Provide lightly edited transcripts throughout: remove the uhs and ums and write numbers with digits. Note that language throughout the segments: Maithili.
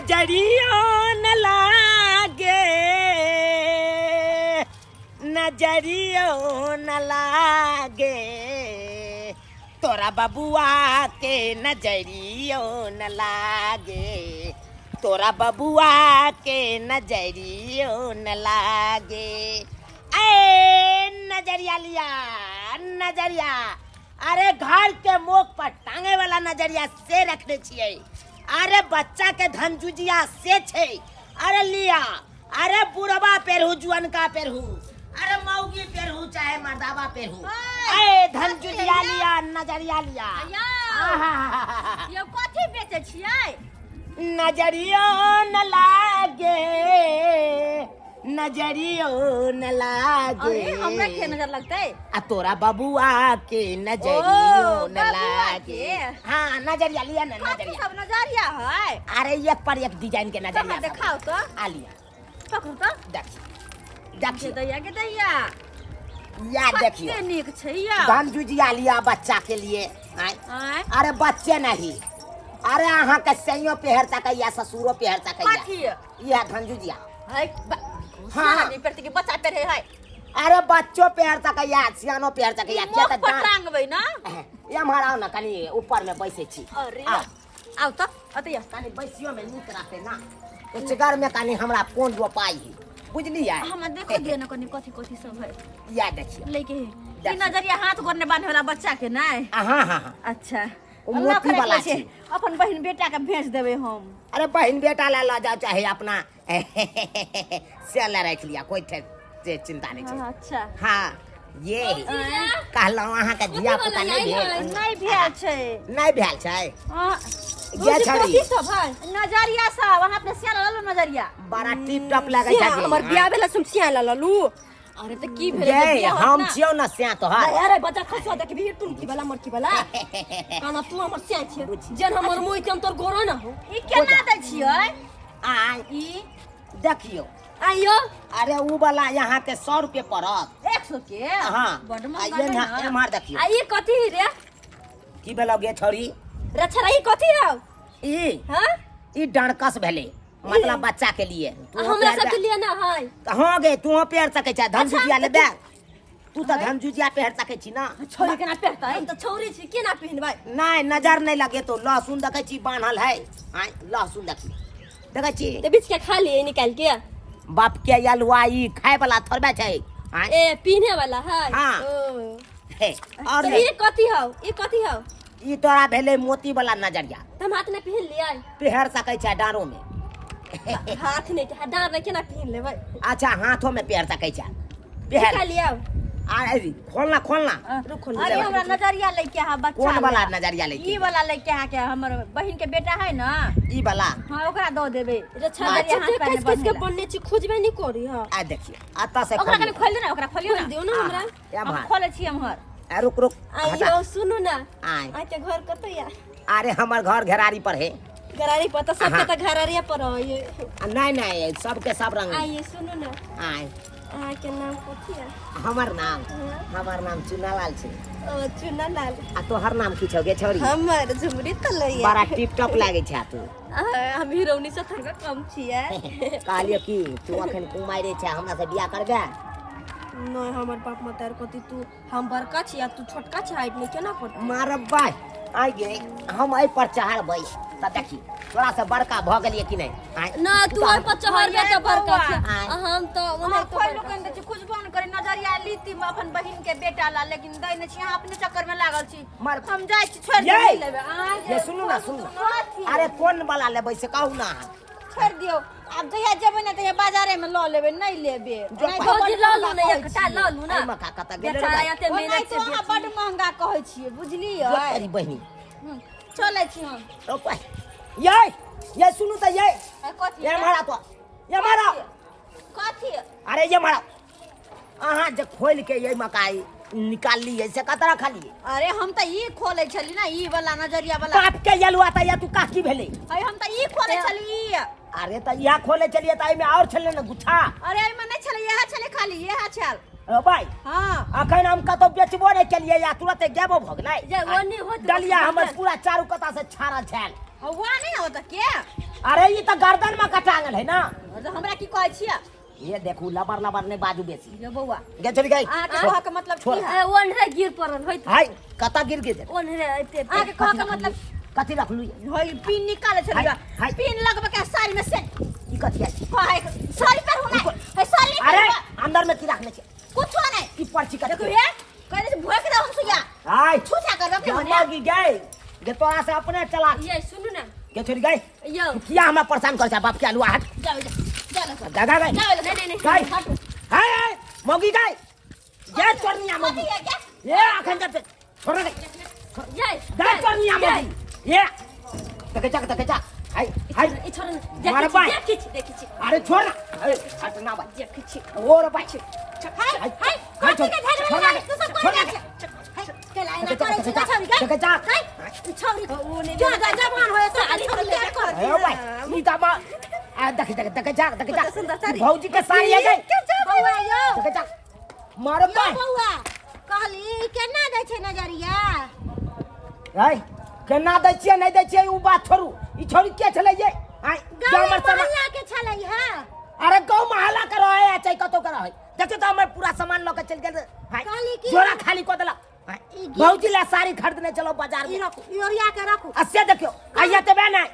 नजरियो न लागे, नजरियो न लागे, तोरा बबुआ के नजरियो न लागे, तोरा बबुआ के नजरियो न लागे। ए नजरिया लिया नजरिया, अरे घर के मोख पर टांगे वाला नजरिया से रखने छियै, अरे बच्चा के धनजुजिया से छै, अरे लिया, अरे बुढ़वा पेरहू जुअनका पेरहू, अरे मौगी पेरहू चाहे मर्दावा पेरहू, ए धनजुजिया लिया नजरिया लिया। आहा। यौ कथी बेचै छियै? नजरियो न लागे, नजरियो न लागे। अरे हमरा के नजर लगतै? आ तोरा बबुआ के नजरियो ओ, न बबुआ लागे। के। हाँ नजरिया लिया ना। कथी नजरिया सब नजरिया है? अरे एक पर एक डिजाइन के नजरिया कहाँ सब। देखाओ तो। आ लिया। पकड़ू तो। देखियो देखियो। के दैया के दैया। या देखियो। कते नीक छै या। धन जुजिया लिया बच्चा के लिए। आँय। आँय। अरे बच्चे नहीं, अरे अहाँ के सैयो पेहर सकैया, ससुरो पेहर सकैया। कथी? यह धन जुजिया। है हाँ। हाँ नहीं पड़ती कि बच्चा पेरे है। अरे बच्चो पेहर सकैया, सियानो पेहर सकैया। ई किया मुख तऽ पर दाँत- टांगबै ना। एम्हर आउ ने, कनि ऊपर में बैसै छी। अरे आउ। आउ तऽ अतैया। कनि बैसियो में नीक रहतै ना, उचगर में कनि हमरा फोन रोपाई है, बुझलियै? हमरा देखो दिअ ने कनि कथी कथी सब है। या देखियौ। लैके है ई नजरिया हाथ गोर ने बांधे वाला बच्चा के नै? हाँ हाँ हाँ। अच्छा। ओ अल्लाह मोती करे वाला छै। छै। अपन बहिन बेटा के भेज देबै हम। अरे बहिन बेटा ला लऽ जाओ चाहे अपना से ला राखि लिया, कोई चिंता नहीं छै। अच्छा। हाँ ये कहलहुँ अहाँके धिया पुता नहि भेल? नहि भेल छै। नहि भेल छै। हाँ। गे छड़ी। कथी सब है? नजरिया सब अहाँ अपने सिया लऽ लू नजरिया। बड़ा टिप टॉप लगै छै। हमर बियाह भेला सुन सिया लऽ लू। अरे तऽ की भेलै गे जे बियाह होत हम ना? छियौ ने सिया तोहर। अरे अरे बच्चा खसुआ देख भी तुमकी वाला मरकी वाला काना तू हमर सिया छियै जेन हमर मुँह तेन तोर गोरो ना हो। ई केना दै छियै? आय ई देखियौ। आइयो। अरे उ वाला यहाँ के 100 रुपये पड़त। 100 के? हाँ। बड आ महंगा ये दै ना, ना। एम्हर देखियौ। आ ई कथी रे? की भेलौ गे छौड़ी? रे छौड़ा ई कथी हौ? ई? हाँ? ई डणकस भेलै, मतलब बच्चा के लिए। तू हमरा सबके लिए ना है। हाँ गे, तू पेर सकै छै धन जुजिया लेबे। तू तऽ धन जुजिया पेर सकै छी ना। छौड़ी केना पेरतै? हम तऽ छौड़ी छी, केना पहिनबै? नहीं, नजर नहीं लगे तो लहसुन देखै छी बान्हल है। आय लहसुन देखी, देखै छी। ते बीच के खा लिए निकाल के। बाप के अलुआ ई खाए वाला थोड़बे छै। आय। ए पीने वाला है। हाँ। ओ। हे, और तो ई कथी हौ? ई कथी हौ? ई तोरा भेलै मोती वाला नजरिया। त हम हाथ ने पहिन लियै। पेहर सकै छै डाँरो में। हाथ नहीं, डाँर नहीं केना पहिन लेबै? अच्छा, हाथों में पेहर सकै छै। पेहर। निकाल लियौ। अरे खोलना खोलना। रुको। अरे हमरा नजरिया लैके है बच्चा। कोन वाला नजरिया लैके? ई वाला लैके है के हमर बहिन के बेटा है ना। ई वाला? हाँ, ओकरा दऽ देबै। रे छा, नजरिया अच्छा, हाथ पैर कस में कस के बन्हेला। बनने छी, खोजबे नहीं करी। हां। आ देखियो, अतः से ओकरा कनि खोलियौ। खोलि दे ना, ओकरा खोलियौ खोल ना। दियौ ना हमरा। हम एम्हर। खोलै छी एम्हर। आ, रुक रुक। आइयो सुनू ना। आय। अहाँके घर कतऽ या? अरे हमर घर घेरारी पर है। घरारी पर तऽ सबके हाँ। तऽ घरारिया पर है। आ, नहीं नहीं, सबके सब रंग। आइए सुनू ना। आय। अहाँके नाम कथी है? हमर नाम? हाँ। हमर नाम चुनालाल छै। ओ चुनालाल। आ तोहर नाम की छौ गे छौरी? हमर झुमरी तलैया। बड़ा टिप टॉप लागै छै तू। हम हीरोनी से थोड़ा कम छियै। कहलियो कि तू अखन कुमारे छै, हमरा से बियाह करबे? नहीं, हमर बाप मतार कथी तू हम बड़का छी आ तू छोटका छी, हाइट में केना पड़तै? मारब बाय आइ गे, हम एहि पर चढ़बै तऽ देखी तोरा से बड़का भऽ गेलियै कि नहि। आँय, ना तू ओहि पर चढ़बे तऽ बड़का छी आँय। आ हम तऽ अहाँ ओनाहितो खोलि बड़का लोकनि दै छी, खुजबो नहि करै। नजरिया लीती अपन बहिन के बेटा ला, लेकिन दै नहि छी। अहाँ अपने चक्कर में लागल छी। मार। हम जाइ छी, छोड़ि ये! दियौ, नहि लेबै। अहाँ ये सुनू ना, सुनू ना। कथी? अरे कोन वाला लेबै से कहू ना। छोड़ि दियौ, आब जहिया जेबै ने तहिया बाजारे में लऽ लेबै, नहि लेबै। जो नहि पाइ- तऽ भौजी बड्ड लऽ लू महंगा ने, कहै एकटा छियै। लऽ लू ना। एहिमे का कतऽ गेलै रे बेचारा भाइ? एते ओनाहि मेहनत तो से अहाँ बेची। बड्ड महंगा कहै छियै, बुझलियै? जो तेरी बहिनी। चलै छी हम। ओ पाइ। ये ये सुनू तऽ ये। आ, कथी? ये मारा तो, ये मारा। कथी? अरे ये मारा, अहाँ जे खोलि के ये मकाई निकाललियै से कतरा खालियै? अरे हम तऽ ई खोलै छली ना, ई वाला नजरिया वाला। बाप के यलुआ तऽ या तू काकी भेलै। अरे हम तऽ ई खोलै छली ई। अरे तऽ इएह खोलै छलियै तऽ एहिमे आओर छलै ने गुच्छा। अरे एहिमे नहि छलै, इएह छलै खाली, इएह छल। ओ भाइ। हाँ। अखन हम कतौ बेचबो नहि केलियै या तुरंत गेबो भऽ गेलै। जे ओ नहि होत। डलिया हमर पूरा चारू कता से छाड़ल छल। हौवा नहि होत के? अरे ई तऽ गर्दन में कटांगल है ना। तऽ हमरा की कहै छियै? ये देखू, लबर लबर नहीं बाजू बेसी। यो बौआ। गे चली गई। अहाँके कहऽ के मतलब की है? ए, ओन्हरे गिर पड़ल होइत। हाय, कता गिर गेल? ओन्हरे एते। अहाँके कहऽ के मतलब कथी रखलू? होय, पिन निकाले छलियै। हाय, हाय। पिन लगबे के साड़ी में से। ई कथी है? कहै साड़ी पर होना है साड़ी। अरे अंदर में की रखने छे? कुछो नहीं। ई पर्ची कथी? देखू हे, कहै छै भोक दे हम सुइया। हाय। छूछा कर रखने होने। मौगी गई गे, तोरा से अपने चला। ये सुनू ना। गे छोड़ी गई। यौ। तू किया हमरा परेशान कर छा बाप के आलू? हट। जाओ जाओ जाओ। गा गा गई। जाओ। नहीं नहीं नहीं। गई। हटू। हाय हाय, मौगी गई, ये चोरनिया मौगी। कथी है क्या? ये अखन जब छोड़ गई। ये गई चोरनिया मौगी, ये देखे जा, देखे जा, हाय हाय। ई छोड़ ना। मारे देखै छी। बाई। देखै छी, देखै छी। अरे छोड़ ना, अरे हट ना भाई। देखै छी। और भाई। हाय हाय, हाय। हाय, कथी के छोड़, झगड़ा छोड़ लगा ना, तू सब छोड़ कोई ना। हाय, केला एना देखे जा, करै छै देखे जा, छौरी के। देखे जा। हाय, ई छौरी जो जवान होय साड़ी छोरी के कर। अरे भाई, ई दामा आ, देख देख, देखे जा, देखे जा। कते सुंदर साड़ी। भौजी के साड़ी है गई। बौआ यौ। देखे जा, मारो यौ भाई। बौआ, कहली केना दै छै नजरिया? है केना दै छियै, नहि दै छियै, उ बात छोड़ू। ई छोड़ी के छलै ये? आय गाँव हमर सामान मोहल्ला के छलै है। अरे गाँव मोहल्ला के रहे है चाहे कतौ के रहे, देखियौ तऽ हमर पूरा सामान लऽ के चलि गेल। हाय, कहली की- झोरा खाली कऽ देलक। हाय, ई गी- भौजी ला साड़ी खरीदने चलो बाजार ई में। रखू, ई ओरिया के रखू। आ से देखियौ, आइया तऽ बे नहि,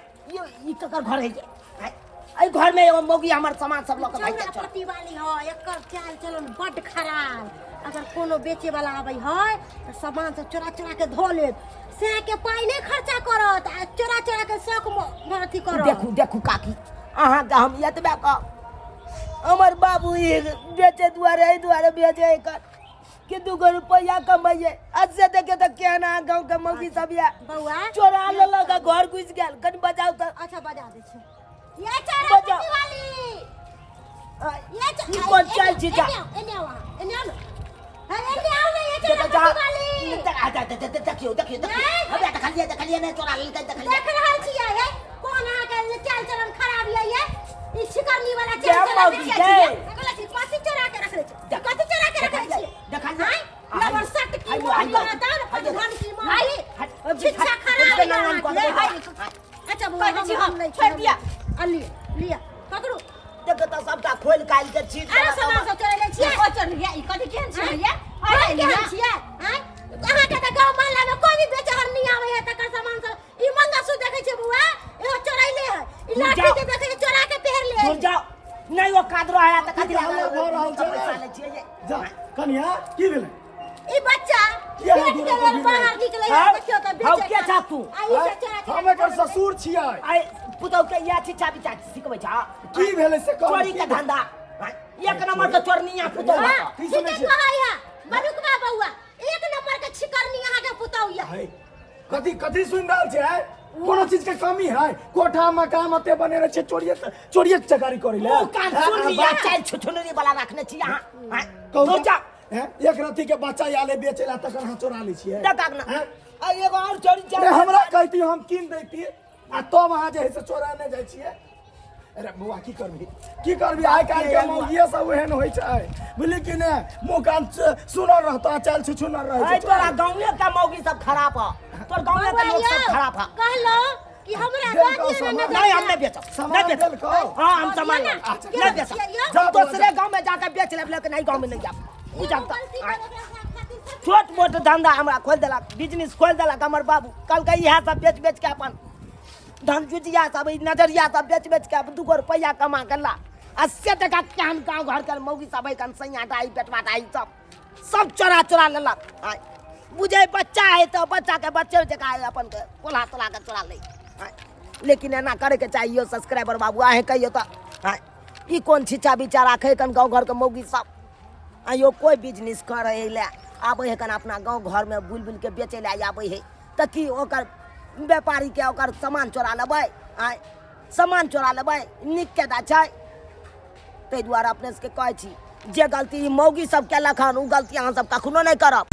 ई ककर घर है ये? हाय, एहि घर में एगो मौगी हमर सामान सब लऽ के भागि गेल छल। पति वाली ह, एकर चाल चलन बड्ड खराब। अगर कोनो बेचे वाला आबै है तऽ सामान सब चोरा चोरा के धो लेत, से के पाइ नहि खर्चा करत आ चोरा चोरा के शौक में अथी करत। देखू देखू काकी, अहाँके हम एतबे कहब, हमर बाबू ई बेचे दुआरे, एहि दुआरे बेचे एकर कि दूगो रुपैआ कमैये। आ से देखियौ तऽ केहन अहाँ गाँव के मौगी सब यऽ। बौआ। चोरा लेलक आ घर घुसि गेल। कनि बजाउ तऽ। अच्छा, बजा दै छी। ये चोरा बजाउ। पति वाली। ये ई कोन चाल छी जा? एने आउ, एने आउ अहाँ, एने आउ ने। हे, एने आउ ने, ये चोरा देखो जा। पति वाली। देखियौ देखियौ देखियौ। नहि। हमरा देखलियै, देखलियै नहि, चोरा लेलकै, देखलियै। देख रहल छियै हे, कोन अहाँके चाल चलन खराब ये? ये ई छिकरनी वाला जय चाल चलन मौगी, देखै जय। छियै? कहलै छी कथी चोरा के रखले छी? कथी चोरा के रखले छी? देखलियै। आँय? लबर सट की आइयो, मोगी आइयो। रहता ने, आइयो। धन की हाय, मोगी। हाय, शिक्षा खराब हाय, ये अहाँके। हाय, हाय। अच्छा बौआ, कहै छी हम हम, नहि छोड़ि दिअ। आ लिअ, लिअ, पकड़ू। देखो तऽ सबटा खोलि कालि के छीट अरे देलक। सामान सब चोरेले छियै? ओ चोरलियै, ई कथी केहन छै भैया? हम केहन छियै? आँय? अहाँके तऽ गाँव मोहल्ला में कोई भी बेचहर नहीं आबै है तकर सामान सब ई मंगलसूत्र देखै छियै बौआ, इहो चोरैले है। ई दूर लाठी जाओ। जे देखै छियै चोरा के पहिर ले है। दूर जाओ, नहि ओ कादरो आया तऽ कथी हल्ला भऽ रहल छै? पैसा लै छियै ये। जा कनिया, की भेलै? ई बच्चा किया पेट दूर के लेल दूर बाहर निकलै है। हौ, देखियौ तऽ हौ, बेचै के छा तू? आ ई सब चोरा के हम एकर ससुर छियै। आइ पुतहु के इएह शिक्षा विचार सिखबै छ? की भेलै से कहू। चोरी के धंधा, एक नंबर के चोरनिया पुतहु। हाँ, हत। की सुनै ठीके छियै? कहै है बरुकबा बौआ, एक नंबर के छिकरनी अहाँके पुतहु यऽ। है कथी कथी सुनि रहल छै? है कोनो चीज के कमी है? कोठा मकान अते बनेने छै, चोरिये चोरिये के चकारी करै ले। मुँह कान सुन लिया, चालि छुछुनरी वाला रखने छी अहाँ। आँय, कहू दूर तऽ, जाओ। हैं? एक रत्ती के बच्चा आले बेचे ला तकर अहाँ चोरा लै छियै? देख ना। हैं? आ एगो और चोरी चालि। अरे हमरा कहती, हम कीन दैती, आ तब अहाँ जे है से चोरा नहि जाइ छियै। अरे बौआ, की करबी की करबी, आइ काल्हि के मौगिए सब ओहन होइ छै, बुझली कि ने? मुँह कान सुनर रहतो आ चालि छुछुनर रहै अय छै। तोरा गाँवे के मौगी सब खराब ह, तोर गाँवे के बौआ लोग सब यौ, खराब ह। कहलो कि हमरा देलकौ दऽ दिअ ने सामान। नजरिया। नहीं, हम नहीं बेचब। सामान नहीं बेचब। देलकौ? हाँ, हम सामान दिअ ना। अच्छा, नहीं बेचब। छियै यौ? जा हम बौआ, दोसरे जा। गांव में जाकर बेच लेब, लेकिन एहि गांव में नहीं जाब। उ जानता। गलती आँय। करब ओकरा खातिर सब। छोट मोट धंधा हमरा खोल देलक, बिजनेस खोल देलक हमर बाबू। कहलकै इएह सब बेच बेच के अपन धन जुजिया सब, ई नजरिया सब बेच बेच के अपन दूगो रुपैआ कमा के ला। आ से टका केहन गाँव घर के मौगी सब है कन सैया डाई बेटवा डाई सब सब चोरा चोरा लेलक। आँय, बुझै बच्चा है तऽ बच्चा के बच्चे जकाँ है, अपन के कोल्हा तोला के चोरा लै। आँय, लेकिन एना करैके चाहिए सब्सक्राइबर बाबू, अहें कहियौ तऽ। आँय, ई कोन छिच्छा बिचा राखै कन गाँव घरके मौगी सब? आइयो कोइ बिजनेस करै लए आबै है कन अपना गाँव घरमे बुलि बुलि के बेचै लए आबै है तऽ की ओकर व्यापारीके ओकर सामान चोरा लेबै? आँय, सामान चोरा लेबै? नीक केदा छै? ताहि दुआरे अपने सबके कहै छी, जे गलती ई मौगी सब केलक हन ओ गलती अहाँ सब कखनो नहि करब।